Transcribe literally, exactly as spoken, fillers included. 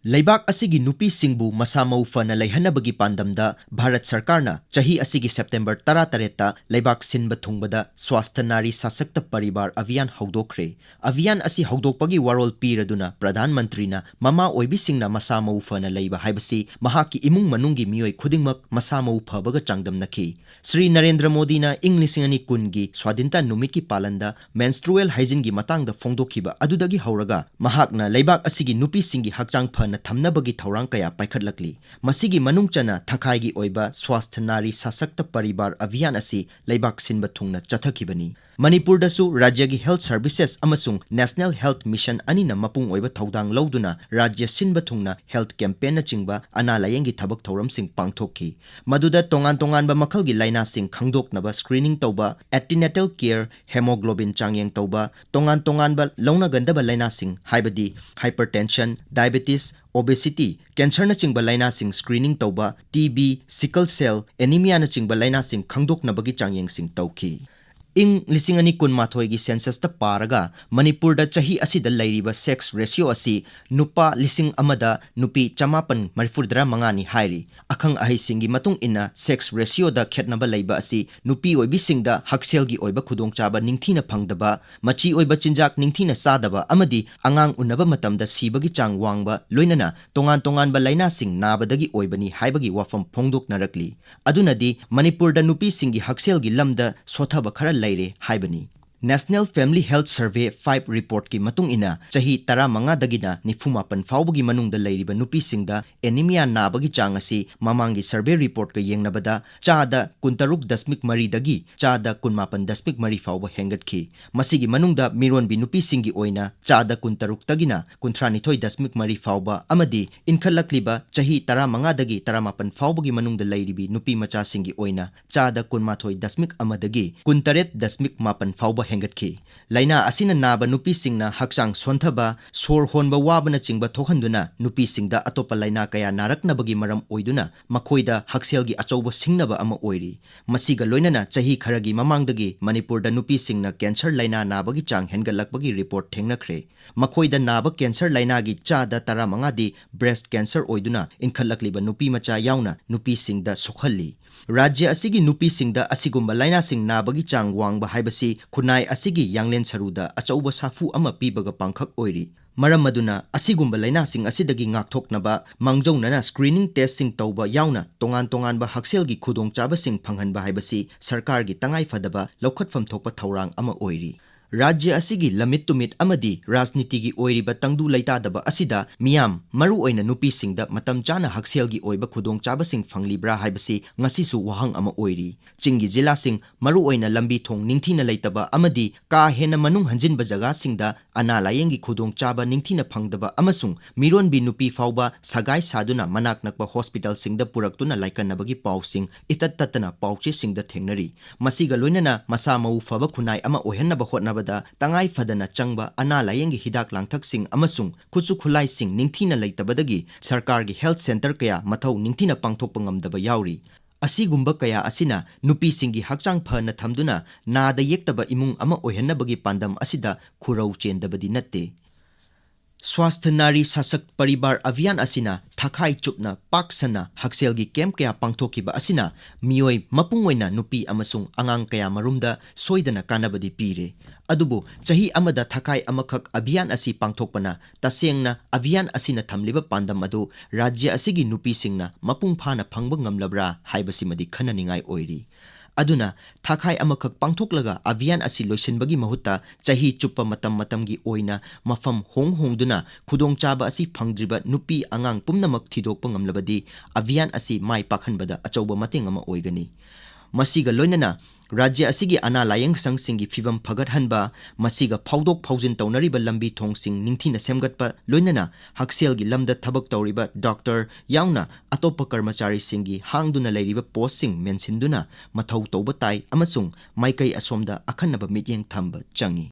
ꯂꯩꯕꯥꯛ ꯑꯁꯤꯒꯤ ꯅꯨꯄꯤꯁꯤꯡꯕꯨ ꯃꯁꯥ ꯃꯎ ꯐꯅ ꯂꯩꯍꯟꯅꯕꯒꯤ ꯄꯥꯟꯗꯝꯗ ꯚꯥꯔꯠ ꯁꯔꯀꯥꯔꯅ ꯆꯍꯤ ꯑꯁꯤꯒꯤ ꯁꯦꯞꯇꯦꯝꯕꯔ ꯇꯔꯥꯇꯔꯦꯠꯇ ꯂꯩꯕꯥꯛ ꯁꯤꯟꯕ ꯊꯨꯡꯕꯗ ꯁ꯭ꯋꯥꯁꯊ ꯅꯥꯔꯤ ꯁꯥꯁꯛꯇ ꯄꯔꯤꯕꯥꯔ ꯑꯚꯤꯌꯥꯟ ꯍꯧꯗꯣꯛꯈ꯭ꯔꯦ꯫ ꯑꯚꯤꯌꯥꯟ ꯑꯁꯤ ꯍꯧꯗꯣꯛꯄꯒꯤ ꯋꯥꯔꯣꯜ ꯄꯤꯔꯗꯨꯅ ꯄ꯭ꯔꯙꯥꯟ ꯃꯟꯇ꯭ꯔꯤꯅ ꯃꯃꯥ ꯑꯣꯏꯕꯤꯁꯤꯡꯅ ꯃꯁꯥ ꯃꯎ ꯐꯅ ꯂꯩꯕ ꯍꯥꯏꯕꯁꯤ ꯃꯍꯥꯛꯀꯤ ꯏꯃꯨꯡ ꯃꯅꯨꯡꯒꯤ ꯃꯤꯑꯣꯏ ꯈꯨꯗꯤꯡꯃꯛ ꯃꯁꯥ ꯃꯎ ꯐꯕꯒ ꯆꯥꯡꯗꯝꯅꯈꯤ꯫ ꯁ꯭ꯔꯤ ꯅꯔꯦꯟꯗ꯭ꯔ ꯃꯣꯗꯤꯅ ꯏꯪ ꯂꯤꯁꯤꯡ ꯑꯅꯤ ꯀꯨꯟꯒꯤ ꯁ꯭ꯋꯥꯙꯤꯟꯇꯥ ꯅꯨꯃꯤꯠꯀꯤ ꯄꯥꯂꯟꯗ menstrual hygiene ꯒꯤ ꯃꯇꯥꯡꯗ ꯐꯣꯡꯗꯣꯛꯈꯤꯕ ꯑꯗꯨꯗꯒꯤ ꯍꯧꯔꯒ ꯃꯍꯥꯛꯅ ꯂꯩꯕꯥꯛ ꯑꯁꯤꯒꯤ ꯅꯨꯄꯤꯁꯤꯡꯒꯤ ꯍꯛꯆꯥꯡ ꯐꯅ ꯊꯝꯅꯕꯒꯤ ꯊꯧꯔꯥꯡ ꯀꯌꯥ ꯄꯥꯏꯈꯠꯂꯛꯂꯤ꯫ ꯃꯁꯤꯒꯤ ꯃꯅꯨꯡ ꯆꯟꯅ ꯊꯈꯥꯏꯒꯤ ꯑꯣꯏꯕ ꯁ꯭ꯋꯥꯁꯊ ꯅꯥꯔꯤ ꯁꯥꯁꯛꯇ ꯄꯔꯤꯕꯥꯔ ꯑꯚꯤꯌꯥꯟ ꯑꯁꯤ ꯂꯩꯕꯥꯛ ꯁꯤꯟꯕ ꯊꯨꯡꯅ ꯆꯠꯊꯈꯤꯕꯅꯤ꯫ ꯃꯅꯤꯄꯨꯔꯗꯁꯨ ꯔꯥꯖ꯭ꯌꯒꯤ health services ꯑꯃꯁꯨꯡ National Health Mission ꯑꯅꯤꯅ ꯃꯄꯨꯡ ꯑꯣꯏꯕ ꯊꯧꯗꯥꯡ ꯂꯧꯗꯨꯅ ꯔꯥꯖ꯭ꯌ ꯁꯤꯟꯕ ꯊꯨꯡꯅ health campaign ꯅꯆꯤꯡꯕ ꯑꯅꯥ ꯂꯥꯌꯦꯡꯒꯤ ꯊꯕꯛ ꯊꯧꯔꯝꯁꯤꯡ ꯄꯥꯡꯊꯣꯛꯈꯤ꯫ ꯃꯗꯨꯗ ꯇꯣꯉꯥꯟ ꯇꯣꯉꯥꯟꯕ ꯃꯈꯜꯒꯤ ꯂꯥꯏꯅꯥꯁꯤꯡ ꯈꯪꯗꯣꯛꯅꯕ screening ꯇꯧꯕ, antenatal care, hemoglobin ꯆꯥꯡꯌꯦꯡ ꯇꯧꯕ, ꯇꯣꯉꯥꯟ ꯇꯣꯉꯥꯟꯕ ꯂꯧꯅꯒꯟꯗꯕ ꯂꯥꯏꯅꯥꯁꯤꯡ ꯍꯥꯏꯕꯗꯤ hypertension, diabetes, obesity, cancer ꯅꯆꯤꯡꯕ ꯂꯥꯏꯅꯥꯁꯤꯡ screening ꯇꯧꯕ, T B, sickle cell anemia ꯅꯆꯤꯡꯕ ꯂꯥꯏꯅꯥꯁꯤꯡ ꯈꯪꯗꯣꯛꯅꯕꯒꯤ ꯆꯥꯡꯌꯦꯡꯁꯤꯡ ꯇꯧꯈꯤ꯫ ꯏꯪ ꯂꯤꯁꯤꯡ ꯑꯅꯤ ꯀꯨꯟꯃꯥꯊꯣꯏꯒꯤ census ꯇ ꯄꯥꯔꯒ ꯃꯅꯤꯄꯨꯔꯗ ꯆꯍꯤ ꯑꯁꯤꯗ ꯂꯩꯔꯤꯕ sex ratio ꯑꯁꯤ ꯅꯨꯄꯥ ꯂꯤꯁꯤꯡ ꯑꯃꯗ ꯅꯨꯄꯤ ꯆꯃꯥꯄꯟ ꯃꯔꯤꯐꯨꯇꯔꯥ ꯃꯉꯥꯅꯤ ꯍꯥꯏꯔꯤ꯫ ꯑꯈꯪ ꯑꯍꯩꯁꯤꯡꯒꯤ ꯃꯇꯨꯡ ꯏꯟꯅ sex ratio ꯗ ꯈꯦꯠꯅꯕ ꯂꯩꯕ ꯑꯁꯤ ꯅꯨꯄꯤ ꯑꯣꯏꯕꯤꯁꯤꯡꯗ ꯍꯛꯁꯦꯜꯒꯤ ꯑꯣꯏꯕ ꯈꯨꯗꯣꯡꯆꯥꯕ ꯅꯤꯡꯊꯤꯅ ꯐꯪꯗꯕ, ꯃꯆꯤ ꯑꯣꯏꯕ ꯆꯤꯟꯖꯥꯛ ꯅꯤꯡꯊꯤꯅ ꯆꯥꯗꯕ ꯑꯃꯗꯤ ꯑꯉꯥꯡ ꯎꯅꯕ ꯃꯇꯝꯗ ꯁꯤꯕꯒꯤ ꯆꯥꯡ ꯋꯥꯡꯕ, ꯂꯣꯏꯅꯅ ꯇꯣꯉꯥꯟ ꯇꯣꯉꯥꯟꯕ ꯂꯥꯏꯅꯥꯁꯤꯡ ꯅꯥꯕꯗꯒꯤ ꯑꯣꯏꯕꯅꯤ ꯍꯥꯏꯕꯒꯤ ꯋꯥꯐꯝ ꯐꯣꯡꯗꯣꯛꯅꯔꯛꯂꯤ꯫ ꯑꯗꯨꯅꯗꯤ ꯃꯅꯤꯄꯨꯔꯗ ꯅꯨꯄꯤꯁꯤꯡꯒꯤ ꯍꯛꯁꯦꯜꯒꯤ ꯂꯝꯗ ꯁꯣꯊꯕ ꯈꯔ ꯂꯩꯔꯦ ꯍꯥꯏꯕꯅꯤ꯫ National Family Health Survey five report ꯀꯤ ꯃꯇꯨꯡ ꯏꯟꯅ, ꯆꯍꯤ ꯇꯔꯥꯃꯉꯥꯗꯒꯤꯅ ꯅꯤꯐꯨꯃꯥꯄꯟ ꯐꯥꯎꯕꯒꯤ ꯃꯅꯨꯡꯗ ꯂꯩꯔꯤꯕ ꯅꯨꯄꯤꯁꯤꯡꯗ anemia ꯅꯥꯕꯒꯤ ꯆꯥꯡ ꯑꯁꯤ ꯃꯃꯥꯡꯒꯤ survey report ꯀ ꯌꯦꯡꯅꯕꯗ ꯆꯥꯗ ꯀꯨꯟꯇꯔꯨꯛ ꯗꯁꯃꯤꯛ ꯃꯔꯤꯗꯒꯤ ꯆꯥꯗ ꯀꯨꯟꯃꯥꯄꯟ ꯗꯁꯃꯤꯛ ꯃꯔꯤ ꯐꯥꯎꯕ ꯍꯦꯟꯒꯠꯈꯤ꯫ ꯃꯁꯤꯒꯤ ꯃꯅꯨꯡꯗ ꯃꯤꯔꯣꯟꯕꯤ ꯅꯨꯄꯤꯁꯤꯡꯒꯤ ꯑꯣꯏꯅ ꯆꯥꯗ ꯀꯨꯟꯇꯔꯨꯛꯇꯒꯤꯅ ꯀꯨꯟꯊ꯭ꯔꯥꯅꯤꯊꯣꯏ ꯗꯁꯃꯤꯛ ꯃꯔꯤ ꯐꯥꯎꯕ ꯑꯃꯗꯤ ꯏꯟꯈꯠꯂꯛꯂꯤꯕ ꯆꯍꯤ ꯇꯔꯥꯃꯉꯥꯗꯒꯤ ꯇꯔꯥꯃꯥꯄꯟ ꯐꯥꯎꯕꯒꯤ ꯃꯅꯨꯡꯗ ꯂꯩꯔꯤꯕꯤ ꯅꯨꯄꯤ ꯃꯆꯥꯁꯤꯡꯒꯤ ꯑꯣꯏꯅ ꯆꯥꯗ ꯀꯨꯟꯃꯥꯊꯣꯏ ꯗꯁꯃꯤꯛ ꯑꯃꯗꯒꯤ ꯀꯨꯟꯇꯔꯦꯠ ꯗꯁꯃꯤꯛ ꯃꯥꯄꯟ ꯐꯥꯎꯕ ꯍꯦꯟꯒꯠꯈꯤ꯫ ꯂꯥꯏꯅꯥ ꯑꯁꯤꯅ ꯅꯥꯕ ꯅꯨꯄꯤꯁꯤꯡꯅ ꯍꯛꯆꯥꯡ ꯁꯣꯟꯊꯕ, ꯁꯣꯔ ꯍꯣꯟꯕ ꯋꯥꯕꯅꯆꯤꯡꯕ ꯊꯣꯛꯍꯟꯗꯨꯅ ꯅꯨꯄꯤꯁꯤꯡꯗ ꯑꯇꯣꯞꯄ ꯂꯥꯏꯅꯥ ꯀꯌꯥ ꯅꯥꯔꯛꯅꯕꯒꯤ ꯃꯔꯝ ꯑꯣꯏꯗꯨꯅ ꯃꯈꯣꯏꯗ ꯍꯛꯁꯦꯜꯒꯤ ꯑꯆꯧꯕ ꯁꯤꯡꯅꯕ ꯑꯃ ꯑꯣꯏꯔꯤ꯫ ꯃꯁꯤꯒ ꯂꯣꯏꯅꯅ ꯆꯍꯤ ꯈꯔꯒꯤ ꯃꯃꯥꯡꯗꯒꯤ ꯃꯅꯤꯄꯨꯔꯗ ꯅꯨꯄꯤꯁꯤꯡꯅ ꯀꯦꯟꯁꯔ ꯂꯥꯏꯅꯥ ꯅꯥꯕꯒꯤ ꯆꯥꯡ ꯍꯦꯟꯒꯠꯂꯛꯄꯒꯤ ꯔꯤꯄꯣꯔꯠ ꯊꯦꯡꯅꯈ꯭ꯔꯦ꯫ ꯃꯈꯣꯏꯗ ꯅꯥꯕ ꯀꯦꯟꯁꯔ ꯂꯥꯏꯅꯥꯒꯤ ꯆꯥꯗ ꯇꯔꯥꯃꯉꯥꯗꯤ ꯕ꯭ꯔꯦꯁ ꯀꯦꯟꯁꯔ ꯑꯣꯏꯗꯨꯅ ꯏꯟꯈꯠꯂꯛꯂꯤꯕ ꯅꯨꯄꯤ ꯃꯆꯥ ꯌꯥꯎꯅ ꯅꯨꯄꯤꯁꯤꯡꯗ ꯁꯣꯛꯍꯜꯂꯤ꯫ ꯔꯥꯖ꯭ꯌ ꯑꯁꯤꯒꯤ ꯅꯨꯄꯤꯁꯤꯡꯗ ꯑꯁꯤꯒꯨꯝꯕ ꯂꯥꯏꯅꯥꯁꯤꯡ ꯅꯥꯕꯒꯤ ꯆꯥꯡ ꯋꯥꯡꯕ ꯍꯥꯏꯕꯁꯤ ꯈꯨꯟꯅꯥꯏ ꯑꯁꯤꯒꯤ ꯌꯥꯡꯂꯦꯟ ꯁꯔꯨꯗ ꯑꯆꯧꯕ ꯁꯥꯐꯨ ꯑꯃ ꯄꯤꯕꯒ ꯄꯥꯡꯈꯛ ꯑꯣꯏꯔꯤ꯫ ꯃꯔꯝ ꯑꯗꯨꯅ ꯑꯁꯤꯒꯨꯝꯕ ꯂꯥꯏꯅꯥꯁꯤꯡ ꯑꯁꯤꯗꯒꯤ ꯉꯥꯛꯊꯣꯛꯅꯕ ꯃꯥꯡꯖꯧꯅꯅ ꯁ꯭ꯀ꯭ꯔꯤꯅꯤꯡ ꯇꯦꯁꯁꯤꯡ ꯇꯧꯕ ꯌꯥꯎꯅ ꯇꯣꯉꯥꯟ ꯇꯣꯉꯥꯟꯕ ꯍꯛꯁꯦꯜꯒꯤ ꯈꯨꯗꯣꯡꯆꯥꯕꯁꯤꯡ ꯐꯪꯍꯟꯕ ꯍꯥꯏꯕꯁꯤ ꯁꯔꯀꯥꯔꯒꯤ ꯇꯉꯥꯏ ꯐꯗꯕ ꯂꯧꯈꯠꯐꯝ ꯊꯣꯛꯄ ꯊꯧꯔꯥꯡ ꯑꯃ ꯑꯣꯏꯔꯤ꯫ ꯔꯥꯖ꯭ꯌ ꯑꯁꯤꯒꯤ ꯂꯝꯃꯤꯠ ꯇꯨꯃꯤꯠ ꯑꯃꯗꯤ ꯔꯥꯖꯅꯤꯇꯤꯒꯤ ꯑꯣꯏꯔꯤꯕ ꯇꯪꯗꯨ ꯂꯩꯇꯥꯗꯕ ꯑꯁꯤꯗ ꯃꯤꯌꯥꯝ, ꯃꯔꯨꯑꯣꯏꯅ ꯅꯨꯄꯤꯁꯤꯡꯗ ꯃꯇꯝ ꯆꯥꯅ ꯍꯛꯁꯦꯜꯒꯤ ꯑꯣꯏꯕ ꯈꯨꯗꯣꯡꯆꯥꯕꯁꯤꯡ ꯐꯪꯂꯤꯕ꯭ꯔꯥ ꯍꯥꯏꯕꯁꯤ ꯉꯁꯤꯁꯨ ꯋꯥꯍꯪ ꯑꯃ ꯑꯣꯏꯔꯤ꯫ ꯆꯤꯡꯒꯤ ꯖꯤꯂꯥꯁꯤꯡ, ꯃꯔꯨꯑꯣꯏꯅ ꯂꯝꯕꯤ ꯊꯣꯡ ꯅꯤꯡꯊꯤꯅ ꯂꯩꯇꯕ ꯑꯃꯗꯤ ꯀꯥ ꯍꯦꯟꯅ ꯃꯅꯨꯡ ꯍꯟꯖꯤꯟꯕ ꯖꯒꯥꯁꯤꯡꯗ ꯑꯅꯥ ꯂꯥꯌꯦꯡꯒꯤ ꯈꯨꯗꯣꯡꯆꯥꯕ ꯅꯤꯡꯊꯤꯅ ꯐꯪꯗꯕ ꯑꯃꯁꯨꯡ ꯃꯤꯔꯣꯟꯕꯤ ꯅꯨꯄꯤ ꯐꯥꯎꯕ ꯁꯒꯥꯏ ꯁꯥꯗꯨꯅ ꯃꯅꯥꯛ ꯅꯛꯄ ꯍꯣꯁꯄꯤꯇꯥꯜꯁꯤꯡꯗ ꯄꯨꯔꯛꯇꯨꯅ ꯂꯥꯏꯀꯠꯅꯕꯒꯤ ꯄꯥꯎꯁꯤꯡ ꯏꯇꯠ ꯇꯠꯇꯅ ꯄꯥꯎꯆꯦꯁꯤꯡꯗ ꯊꯦꯡꯅꯔꯤ꯫ ꯃꯁꯤꯒ ꯂꯣꯏꯅꯅ ꯃꯁꯥ ꯃꯎ ꯐꯕ ꯈꯨꯟꯅꯥꯏ ꯑꯃ ꯑꯣꯏꯍꯟꯅꯕ ꯍꯣꯠꯅꯕꯗ ꯇꯉꯥꯏ ꯐꯗꯅ ꯆꯪꯕ ꯑꯅꯥ ꯂꯥꯌꯦꯡꯒꯤ ꯍꯤꯗꯥꯛ ꯂꯥꯡꯊꯛꯁꯤꯡ ꯑꯃꯁꯨꯡ ꯈꯨꯠꯁꯨ ꯈꯨꯠꯂꯥꯏꯁꯤꯡ ꯅꯤꯡꯊꯤꯅ ꯂꯩꯇꯕꯗꯒꯤ ꯁꯔꯀꯥꯔꯒꯤ ꯍꯦꯜꯊ ꯁꯦꯟꯇꯔ ꯀꯌꯥ ꯃꯊꯧ ꯅꯤꯡꯊꯤꯅ ꯄꯥꯡꯊꯣꯛꯄ ꯉꯝꯗꯕ ꯌꯥꯎꯔꯤ꯫ ꯑꯁꯤꯒꯨꯝꯕ ꯀꯌꯥ ꯑꯁꯤꯅ ꯅꯨꯄꯤꯁꯤꯡꯒꯤ ꯍꯛꯆꯥꯡ ꯐꯅ ꯊꯝꯗꯨꯅ ꯅꯥꯗ ꯌꯦꯛꯇꯕ ꯏꯃꯨꯡ ꯑꯃ ꯑꯣꯏꯍꯟꯅꯕꯒꯤ ꯄꯥꯟꯗꯝ ꯑꯁꯤꯗ ꯈꯨꯔꯧ ꯆꯦꯟꯗꯕꯗꯤ ꯅꯠꯇꯦ꯫ ꯁ꯭ꯋꯥꯁꯊ ꯅꯥꯔꯤ ꯁꯥꯁꯛ ꯄꯔꯤꯕꯥꯔ ꯑꯚꯤꯌꯥꯟ ꯑꯁꯤꯅ ꯊꯥꯈꯥꯏ ꯆꯨꯞꯅ ꯄꯥꯛ ꯁꯟꯅ ꯍꯛꯁꯦꯜꯒꯤ ꯀꯦꯝꯞ ꯀꯌꯥ ꯄꯥꯡꯊꯣꯛꯈꯤꯕ ꯑꯁꯤꯅ ꯃꯤꯑꯣꯏ ꯃꯄꯨꯡ ꯑꯣꯏꯅ ꯅꯨꯄꯤ ꯑꯃꯁꯨꯡ ꯑꯉꯥꯡ ꯀꯌꯥ ꯃꯔꯨꯝꯗ ꯁꯣꯏꯗꯅ ꯀꯥꯟꯅꯕꯗꯤ ꯄꯤꯔꯦ꯫ ꯑꯗꯨꯕꯨ ꯆꯍꯤ ꯑꯃꯗ ꯊꯥꯈꯥꯏ ꯑꯃꯈꯛ ꯑꯚꯤꯌꯥꯟ ꯑꯁꯤ ꯄꯥꯡꯊꯣꯛꯄꯅ ꯇꯁꯦꯡꯅ ꯑꯚꯤꯌꯥꯟ ꯑꯁꯤꯅ ꯊꯝꯂꯤꯕ ꯄꯥꯟꯗꯝ ꯑꯗꯨ ꯔꯥꯖ꯭ꯌ ꯑꯁꯤꯒꯤ ꯅꯨꯄꯤꯁꯤꯡꯅ ꯃꯄꯨꯡ ꯐꯥꯅ ꯐꯪꯕ ꯉꯝꯂꯕ꯭ꯔꯥ ꯍꯥꯏꯕꯁꯤꯃꯗꯤ ꯈꯟꯅꯅꯤꯡꯉꯥꯏ ꯑꯣꯏꯔꯤ꯫ ꯑꯗꯨꯅ ꯊꯥꯈꯥꯏ ꯑꯃꯈꯛ ꯄꯥꯡꯊꯣꯛꯂꯒ ꯑꯚꯤꯌꯥꯟ ꯑꯁꯤ ꯂꯣꯏꯁꯤꯟꯕꯒꯤ ꯃꯍꯨꯠꯇ ꯆꯍꯤ ꯆꯨꯞꯄ ꯃꯇꯝ ꯃꯇꯝꯒꯤ ꯑꯣꯏꯅ ꯃꯐꯝ ꯍꯣꯡ ꯍꯣꯡꯗꯨꯅ ꯈꯨꯗꯣꯡꯆꯥꯕ ꯑꯁꯤ ꯐꯪꯗ꯭ꯔꯤꯕ ꯅꯨꯄꯤ ꯑꯉꯥꯡ ꯄꯨꯝꯅꯃꯛ ꯊꯤꯗꯣꯛꯄ ꯉꯝꯂꯕꯗꯤ ꯑꯚꯤꯌꯥꯟ ꯑꯁꯤ ꯃꯥꯏ ꯄꯥꯛꯍꯟꯕꯗ ꯑꯆꯧꯕ ꯃꯇꯦꯡ ꯑꯃ ꯑꯣꯏꯒꯅꯤ꯫ ꯃꯁꯤꯒ ꯂꯣꯏꯅꯅ ꯔꯥꯖ꯭ꯌ ꯑꯁꯤꯒꯤ ꯑꯅꯥ ꯂꯥꯌꯦꯡ ꯁꯪꯁꯤꯡꯒꯤ ꯐꯤꯕꯝ ꯐꯒꯠꯍꯟꯕ, ꯃꯁꯤꯒ ꯐꯥꯎꯗꯣꯛ ꯐꯥꯎꯖꯤꯟ ꯇꯧꯅꯔꯤꯕ ꯂꯝꯕꯤ ꯊꯣꯡꯁꯤꯡ ꯅꯤꯡꯊꯤꯅ ꯁꯦꯝꯒꯠꯄ, ꯂꯣꯏꯅꯅ ꯍꯛꯁꯦꯜꯒꯤ ꯂꯝꯗ ꯊꯕꯛ ꯇꯧꯔꯤꯕ ꯗꯣꯛꯇꯔ ꯌꯥꯎꯅ ꯑꯇꯣꯞꯄ ꯀꯔꯃꯆꯥꯔꯤꯁꯤꯡꯒꯤ ꯍꯥꯡꯗꯨꯅ ꯂꯩꯔꯤꯕ ꯄꯣꯁꯁꯤꯡ ꯃꯦꯟꯁꯤꯟꯗꯨꯅ ꯃꯊꯧ ꯇꯧꯕ ꯇꯥꯏ ꯑꯃꯁꯨꯡ ꯃꯥꯏꯀꯩ ꯑꯁꯣꯝꯗ ꯑꯈꯟꯅꯕ ꯃꯤꯠꯌꯦꯡ ꯊꯝꯕ ꯆꯪꯏ꯫